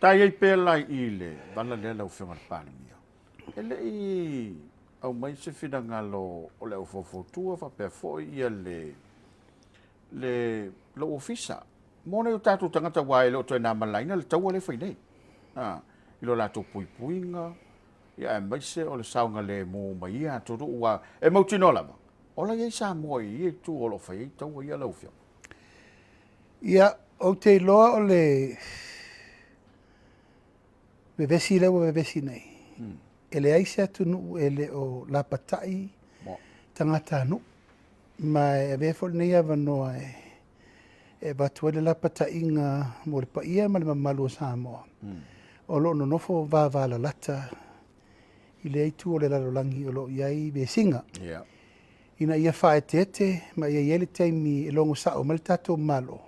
Ta i ai pea la i le vala lea lau Afioga i le Palemia, e le i aumai se finagalo o le aufaufautua faapea foi ia le le lou ofisa mo nai o tatou tagata aua e le o toe na malaina le taua lea e fai nei a, i lo latou puipuiga ia aemaise o le saogalemu ma ia atunuu aua e mautinoa lava o la e i ai Samoa i ia itu o lo o fai ai taua ia lau Afioga. Ia, ou te iloa o le vevesi lea ua vevesi nei, e leai se atunuu e le o lapatai tagatanuu. Ma e avea foi lenei avanoa e avatu ai le lapataiga mo le paia ma le mamalu o Samoa o lo o nonofo vavalalata i lea itu o le lalolagi o lo o i ai vesiga. Ina ia faaeteete ma ia i ai le taimi e logo sa'o mai le tatou Malo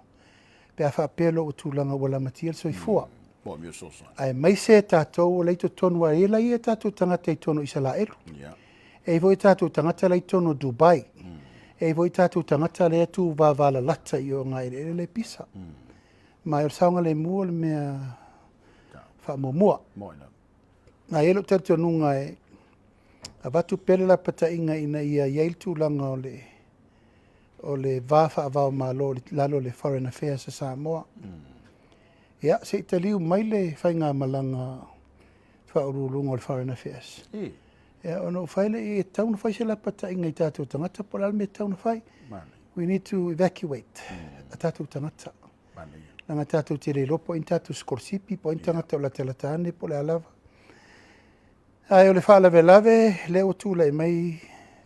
pe a faapea lo ua tulaga ua lamatia le soifua. Aemaise tatou o la i totonu, aua e i ai tatou tagata i totonu o Isalaelu. E i ai foi tatou tagata la i totonu o Dubai. E i ai foi tatou tagata lea e tu vavalalata i o gaeleele le pisa. Ma o le saogalemu o le mea faamuamua. Na i ai lou talitonuga e avatu pea le lapataiga ina ia i ai le tulaga o le o le va faavao Malo i lalo o le Foreign Affairs a Samoa. Ia, se i taliu mai le faigamalaga faauluuluga o le Foreign Affairs. Ia, ona ou fai lea, e tatau ona fai se lapataiga i tatou tagata po o le a le mea e tatau ona fai. We need to evacuate a tatou tagata. Leaga tatou te le iloa po o ai ni tatou sikolasipi, po o ai ni tagata o latalata ane po o le a lava. Ae o le faalavelave lea ua tulai mai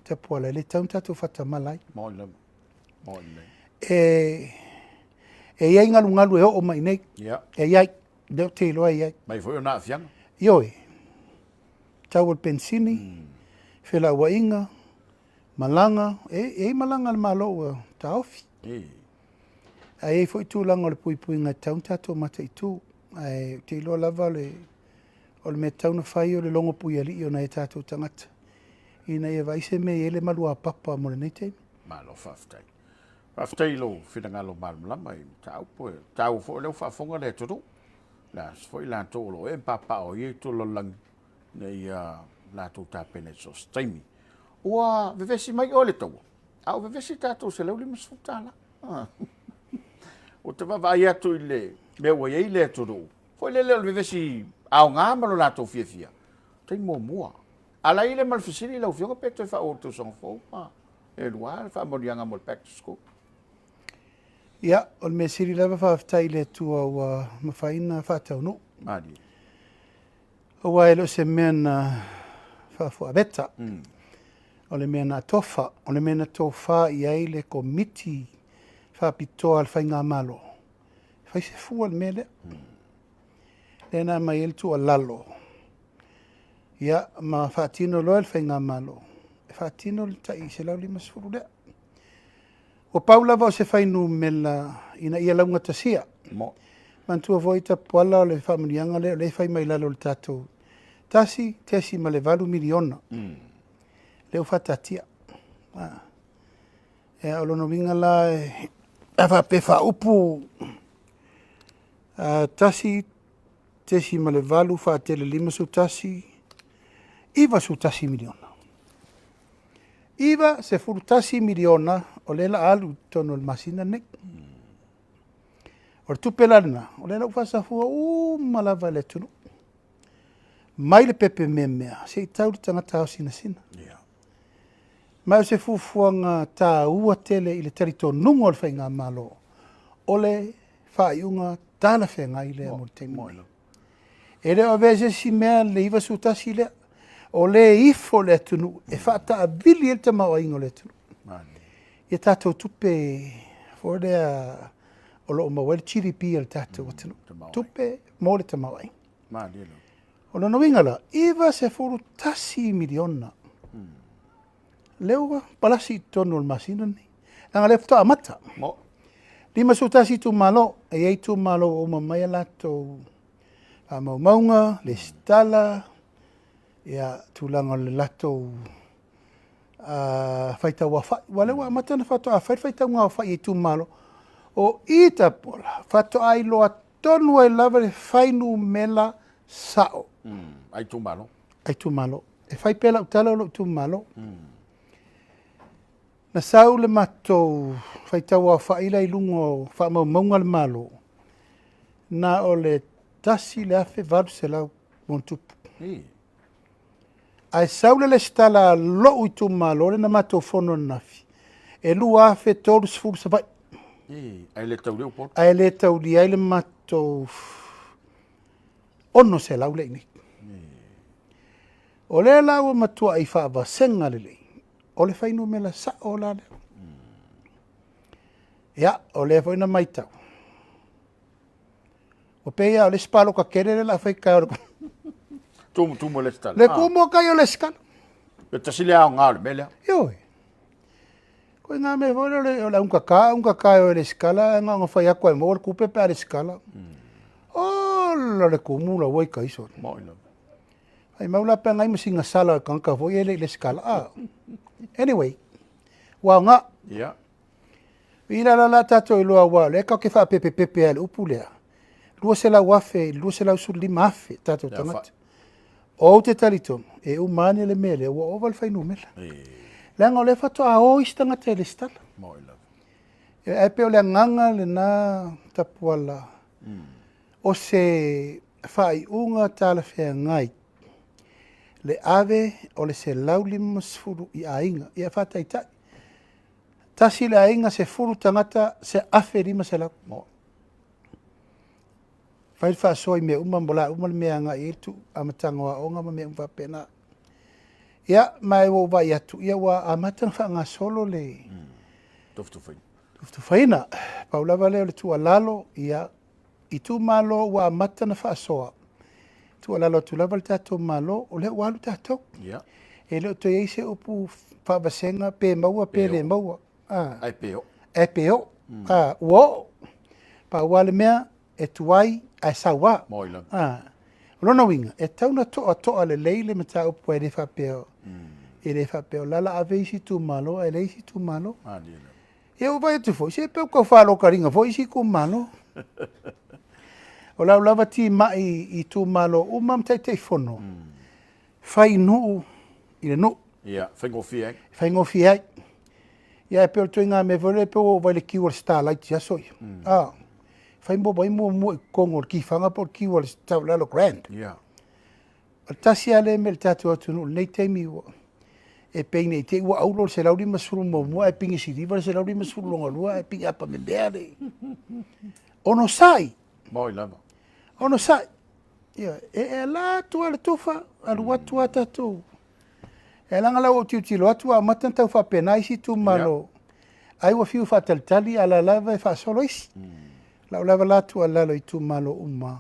Tapuala, e le tatau ona tatou faatamala ai. E i ai galugalu e oo mai nei. E i ai, lea ou te iloa e i ai. Mai foi ona aafiaga. Ioe, tau o le penisini, felauaiga, malaga, e i ai malaga a le Malo ua taofi. Ae i ai foi tulaga o le puipuiga e tatau ona tatou mataitu. Ae ou te iloa lava o le mea e tatau ona fai o le logo puialii o nai o tatou tagata ina ia vaai se mea e i ai le maluapapa mo lenei taimi. Malo faafetai. Faafetai i lou finagalo malamalama i mataupu e taua foi o lea ua faafofoga le atunuu. Le a foi latou o lo o ee ma papaaao i ia itu o le lalolagi ina ia latou tapena i so o se taimi. Ua vevesi mai oe i le taua, a ua vevesi tatou $150. Ua ta vaavaai atu i le mea ua i ai le atunuu, foi lele o le vevesi aoga ma lo latou fiafia, taimi muamua. A la i le ma le fesili lau Afioga pe toe faaauau i le tausaga fou ma e lua le faamanuiaga mo le back to school. Ia, o le mea sili lava faafetai i le Atua ua mafai ona faataunuu. Malie. Aua e le o se mea na faafuaveta. O le mea na atofa, o le mea na tofa i ai le Komiti Faapitoa a le Faigamalo, e fai se fua i le mea lea. Lea na aumai ai le tuualalo, ia, ma faatino loa e le Faigamalo, e faatino le tai 150 lea. Ua pau lava o se fuainumera ina ia laugatasia. Manatua foi Tapuala o le faamanuiaga lea o lea e fai mai lalo o le tatou $1.8 miliona. Lea ua faataatia. Ia, o lona uiga la, a faapea e faaupu 1.8 faatele 51, $91 miliona. $91 miliona o lea o le a alu i totonu o le masina lenei. O le tupe la lena, o lea la ua faasafua uma lava i le atunuu. Mai le pepe meamea, se i tau le tagata ao sinasina. Ma o se fuafuaga taua tele i le talitonuga o le Faigamalo, o le faaiuga talafeagai lea mo le taimi nei. E le o avea se isi mea le 91 lea, o lea e ifo le atunuu e faataavili ai le tamaoaiga o le atunuu. Ia tatou tupe foi lea o lo o maua ai le GDP a le tatou atunuu. Tupe mo le tamaoaiga. O lona uiga la, $91 miliona. Lea ua palasi i totonu o le masina lenei. Leaga lea faatoa amata. 51 itumalo, e i ai itumalo ua uma mai a latou faamaumauga, lesitala, ia, tulaga o le latou faitauaofai. Aua o lea ua amata ona faatoa fai le faitauaofai i itumalo. O i Tapuala, faatoa iloa tonu ai lava le fuainumera sao. A itumalo. A itumalo. E fai pea lau tala o lou itumalo. Na sau le matou faitau aofai la i luga o faamaumauga a le Malo, na o le 1,800 ma tupu. Ae sau le lesitala a lou itumalo lea na matou fono ananafi, e 2,030 Savaii. Ae le taulia Upolu. Ae le taulia ai le matou 600 lea i inei. O lea la ua matuai faavasega lelei, o le fuainumera sao la lea. Ia, o lea foi na matau, ua pei lava o le isi palota tele lea o le a fai taeao. Tumu, tumu le lesitala. Le tumu o tai o le lesitala. E tasi le aoga o le mea lea. Ioe. Ko ngā mea foi lea o le augata, augata e o e lesitala, ae na ona fai atu e maua le tupe pe a lesitala. Ola le tumu la ua i tai sole. Moi lava. Ai mau la pe ngai ma sina sala o le tagata foi e le i lesitala. Ah. Anyway, ua aoga. I la la la tatou iloa aua o lea tatou te faapepepepe ai i le upu lea, 200,000 i le 215,000 tatou tagata. Ou te talitonu, e uma ane le mea lea, ua ova le fuainumera. Leaga o lea faatoa o isi tagata e lesitala. Ae pei o le agaga lena Tapuala, o se faaiuga talafeagai le ave o le 150 i aiga. Ia faataitai, tasi le aiga, 10 tagata, se 1,500. Fai le faasoa i mea uma mo la uma le mea e agai i ai le tuu amataga o aoga ma mea uma faapena. Ia, ma ua ou vaai atu, ia ua amata ona faagasolo le Tufatufaina. Tufatufaina. Pau lava lea o le tuualalo, ia, itumalo ua amata ona faasoa, tuualalo atu lava le tatou Malo, o lea ua alu tatou. E le o toe i ai se upu faavasega pe maua pe le maua. Ae pe oo. Ae pe oo. Ua oo. Pau lava le mea, e tuai ae sau lava. Moi lava. O lona uiga, e tatau ona toatoa lelei le mataupu, e le faapea, e le faapea o la la ave isi itumalo ae leai isi itumalo. Ia ua vaai atu foi, se pei ua tau faalokaliga foi isi itumalo. O lau lava timai i itumalo uma ma Taitaifono, fai nuu i le nuu. Ia, faigofie ai. Faigofie ai. Ia, e pei o le ituaiga mea foi lea, pei ua ou vaai i le kiu a le Starlight i aso ia. Fai mo vai muamua i totonu o le tifaga po o le kiu a le Savalalo Grand. O le tasi lava lea mea i le tatou atunuu i lenei taimi ua e pei ne i te i ua auro le 151 ae pigi siliva le 152 ae pigi apamemea le onosai. Moi lava. Onosai. Ia, e ala atu lava le tufa, alu atu lava tatou. E leaga la ua ou tilotilo atu ua amata ona tau faapena isi itumalo. Ai ua fiu faatalitali a o la lava e faasolo isi. Lau lava la tuualalo i itumalo uma,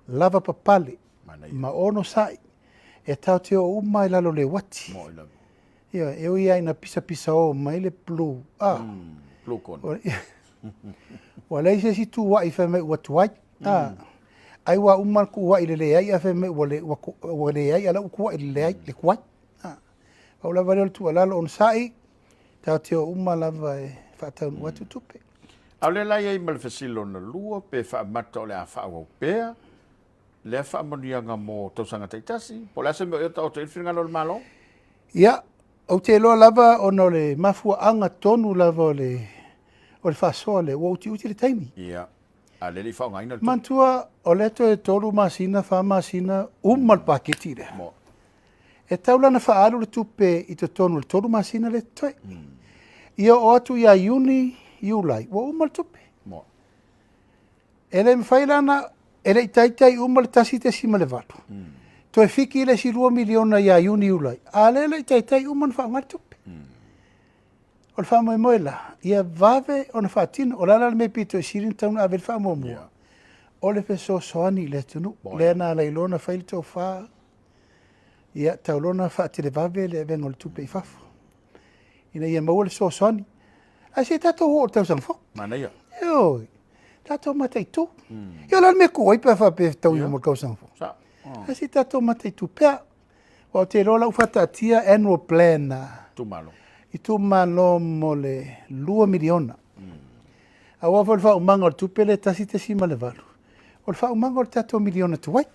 lava papale ma onosai, e tatou te oo uma i lalo o le uati. Ia, e ui lava ina pisapisao mai le blue. Blue corner. Ua leai se isi tuuai fai mai ua tuai. Ai ua uma le tuuai le leai, ae fai mai ua leai, a o la ua tuuai le leai, le tuai. Pau lava lea o le tuualalo, onosai, tatou te oo uma lava e faataunuu atu tupe. A o lea la i ai ma le fesili lona lua, pe faamata o le a faaauau pea lea faamanuiaga mo tausaga taitasi, po o le a se mea o ia taoto i le finagalo o le Malo? Ia, ou te iloa lava ona o le mafuaaga tonu lava o le faasoa lea, ua utiuti le taimi. Ia, a o lea e le i faaaogaina le tupe. Manatua, o lea toe 3 masina, 4 masina, uma le paketi lea. E tatau la ona faaalu le tupe i totonu o le 3 masina lea totoe. Ia oo atu ia Iuni, Iulai, ua uma le tupe. E le mafai la ona, e le i taitai uma le 1.8. Toe fiki le isi 2 miliona ia Iuni, Iulai, a lea e le i taitai uma ona faaaoga le tupe. O le faamoemoe la, ia vave ona faatino. O le a la le mea pito i sili ona tatau ona ave le faamuamua? O le fesoasoani i le atunuu. Lea na ala ai loa ona fai le tofa, ia tau loa ona faatelevave le avega o le tupe i fafo, ina ia maua le fesoasoani. Ae se i tatou oo i le tausaga fou. Manaia. Ioe, tatou mataitu. Ia o le a le mea e tuu ai pe a faapea e fetaui uma i le tausaga fou? Ae se i tatou mataitu pea. Aua ou te iloa o la ua faataatia annual plan a Itumalo. Itumalo mo le 2 miliona. Aua foi le faaumaga o le tupe lea 1.8, O le faaumaga o le tatou miliona tuai.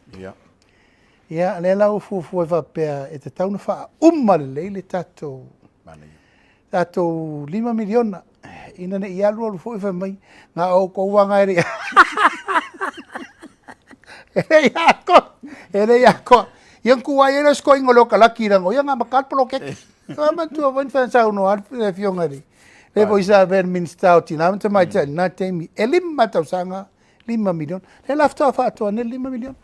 Ia, lea la ua fuafua e faapea e tatau ona faauma lelei le tatou tatou $5 miliona ina ne i alu alu foi fai mai na outou aga e le e le atoa, e le atoa. Ia na tuai ai le sikoiga o le okalaki leaga o ia na amata le poloketi. Fa matua foi na saunoa le afioga i le foi sa avea le Minisita o Tina ma Tamaitai i lena taimi, e 5 tausaga, $5 miliona. Lea la faatoa faaatoa nei le $5 miliona.